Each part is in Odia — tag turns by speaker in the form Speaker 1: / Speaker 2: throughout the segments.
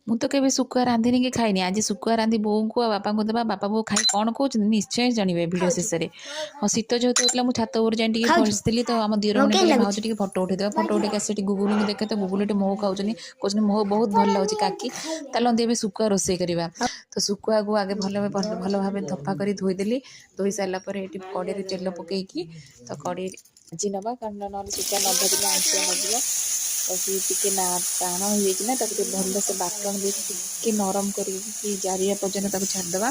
Speaker 1: ମୁଁ ତ କେବେ ଶୁଖୁଆ ରାନ୍ଧିନି କି ଖାଇନି। ଆଜି ଶୁଖୁଆ ରାନ୍ଧି ବୋଉଙ୍କୁ ଆଉ ବାପାଙ୍କୁ ଦେବା। ବାପା ବୋଉ ଖାଇ କ'ଣ କହୁଛନ୍ତି, ନିଶ୍ଚୟ ଜାଣିବେ ଭିଡ଼ିଓ
Speaker 2: ଖାଉଛୁ।
Speaker 1: ଶେଷରେ। ହଁ, ଶୀତ ଯେହେତୁ ହେଉଥିଲା, ମୁଁ ଛାତ ଉପରେ ଯାଇ ଟିକେ
Speaker 2: ଖାଉଛୁ?
Speaker 1: ବସିଥିଲି। ତ ଆମ
Speaker 2: ହଁ,
Speaker 1: ଦିଅରମାନେ
Speaker 2: କେମିତି
Speaker 1: କହିଲେ,
Speaker 2: ଲାଗୁଛି?
Speaker 1: ଭାଉଜ, ଟିକେ ଫଟୋ ଉଠେଇଦେବା। ଫଟୋ ଉଠେଇକି ଆସି ସେଠି ଗୁଗୁଲୁଙ୍କୁ ଦେଖେ ତ ଗୁଗୁଲୁ ଏଠି ମହୁ ଖାଉଛନ୍ତି। କହୁଛନ୍ତି, ମହୁ ବହୁତ ଭଲ ଲାଗୁଛି କାକି। ଚାଲନ୍ତୁ, ଏବେ ଶୁଖୁଆ ରୋଷେଇ କରିବା। ତ ଶୁଖୁଆକୁ ଆଗେ ଭଲ ଭାବେ ସଫା କରି ଧୋଇଦେଲି। ଧୋଇ ସାରିଲା ପରେ ଏଠି କଡ଼େଇରେ ତେଲ ପକେଇକି ତ କଡ଼େଇ ଭାଜି ନେବା, କାରଣ ନହେଲେ ଶୁଖୁଆ ନ ଭାଜିଲେ ଆଇଁଷିଆ ଲାଗିବ। ତ ସିଏ ଟିକେ ନା ଟାଣ ହେଇଯାଇଛି ନା, ତାକୁ ଟିକେ ଭଲସେ ବାଟଣ ଦେଇକି ଟିକେ ନରମ କରିକି ଜାରିବା ପର୍ଯ୍ୟନ୍ତ ତାକୁ ଛାଡ଼ିଦେବା।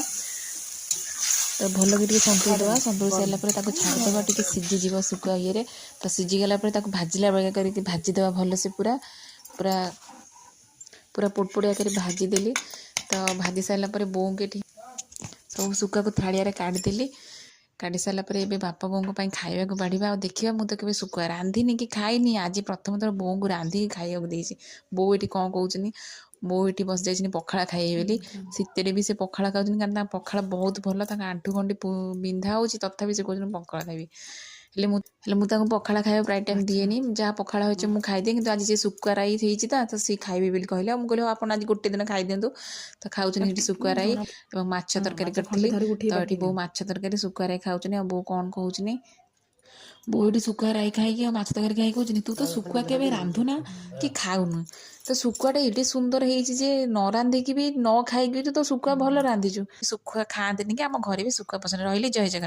Speaker 1: ତ ଭଲକି ଟିକେ ସନ୍ତୁଳି ଦେବା। ସନ୍ତୁଳି ସାରିଲା ପରେ ତାକୁ ଛାଡ଼ିଦେବା, ଟିକେ ସିଝିଯିବ ଶୁଖୁଆ ଇଏରେ। ତ ସିଝିଗଲା ପରେ ତାକୁ ଭାଜିଲା ଭଳିଆ କରିକି ଭାଜିଦେବା ଭଲସେ, ପୁରା ପୁରା ପୁରା ପୋଡ଼ପୋଡ଼ିଆ କରି ଭାଜିଦେଲି। ତ ଭାଜି ସାରିଲା ପରେ ବୋଉଙ୍କୁ ଏଠି ସବୁ ଶୁଖୁଆକୁ ଥାଳିଆରେ କାଢ଼ିଦେଲି। କାଢ଼ି ସାରିଲା ପରେ ଏବେ ବାପା ବୋଉଙ୍କ ପାଇଁ ଖାଇବାକୁ ବାଢ଼ିବା ଆଉ ଦେଖିବା। ମୁଁ ତ କେବେ ଶୁଖୁଆ ରାନ୍ଧିନି କି ଖାଇନି। ଆଜି ପ୍ରଥମ ଥର ବୋଉଙ୍କୁ ରାନ୍ଧିକି ଖାଇବାକୁ ଦେଇଛି। ବୋଉ ଏଠି କ'ଣ କହୁଛନ୍ତି? ବୋଉ ଏଠି ବସିଯାଇଛନ୍ତି ପଖାଳ ଖାଇବେ ବୋଲି। ଶୀତରେ ବି ସେ ପଖାଳ ଖାଉଛନ୍ତି, କାରଣ ତାଙ୍କ ପଖାଳ ବହୁତ ଭଲ। ତାଙ୍କ ଆଣ୍ଠୁ ଗଣ୍ଠି ବିନ୍ଧା ହେଉଛି, ତଥାପି ସେ କହୁଛନ୍ତି ପଖାଳ ଖାଇବି। ହେଲେ ମୁଁ ତାଙ୍କୁ ପଖାଳ ଖାଇବା ପ୍ରାୟ ଟାଇମ୍ ଦିଏନି। ଯାହା ପଖାଳ ହେଇଛି ମୁଁ ଖାଇଦିଏ। କିନ୍ତୁ ଆଜି ସେ ଶୁଖୁଆ ରାଇ ହେଇଛି ତ ସିଏ ଖାଇବେ ବୋଲି କହିଲେ। ଆଉ ମୁଁ କହିଲି, ହଉ, ଆପଣ ଆଜି ଗୋଟେ ଦିନ ଖାଇଦିଅନ୍ତୁ। ତ ଖାଉଛନ୍ତି ଏଠି ଶୁଖୁଆ ରାଇ ଏବଂ ମାଛ ତରକାରୀ
Speaker 3: ମାଛ ଖଣ୍ଡେ
Speaker 1: କରିଥିଲି।
Speaker 3: ଧରିକି ଉଠେଇ
Speaker 1: ତ ଏଠି
Speaker 3: ପଠେଇ
Speaker 1: ବୋଉ
Speaker 3: ଦିଅ।
Speaker 1: ମାଛ ତରକାରୀ, ଶୁଖୁଆ ରାଇ ଖାଉଛନ୍ତି। ଆଉ ବୋଉ କ'ଣ କହୁଛନ୍ତି? ବୋଉ ଏଠି ଶୁଖୁଆ ରାଇ ଖାଇକି ଆଉ ମାଛ ତରକାରୀ ଖାଇକି କହୁଛନ୍ତି, ତୁ ତ ଶୁଖୁଆ କେବେ ରାନ୍ଧୁନା କି ଖାଉନୁ, ତ ଶୁଖୁଆଟା ଏଡ଼େ ସୁନ୍ଦର ହେଇଛି ଯେ ନ ରାନ୍ଧିକି ବି ନ ଖାଇକି ବି ତୁ ତ ଶୁଖୁଆ ଭଲ ରାନ୍ଧିଛୁ। ଶୁଖୁଆ ଖାଆନ୍ତିନି କି ଆମ ଘରେ ବି ଶୁଖୁଆ ପସନ୍ଦ। ରହିଲି, ଜୟ ଜଗନ୍ନାଥ।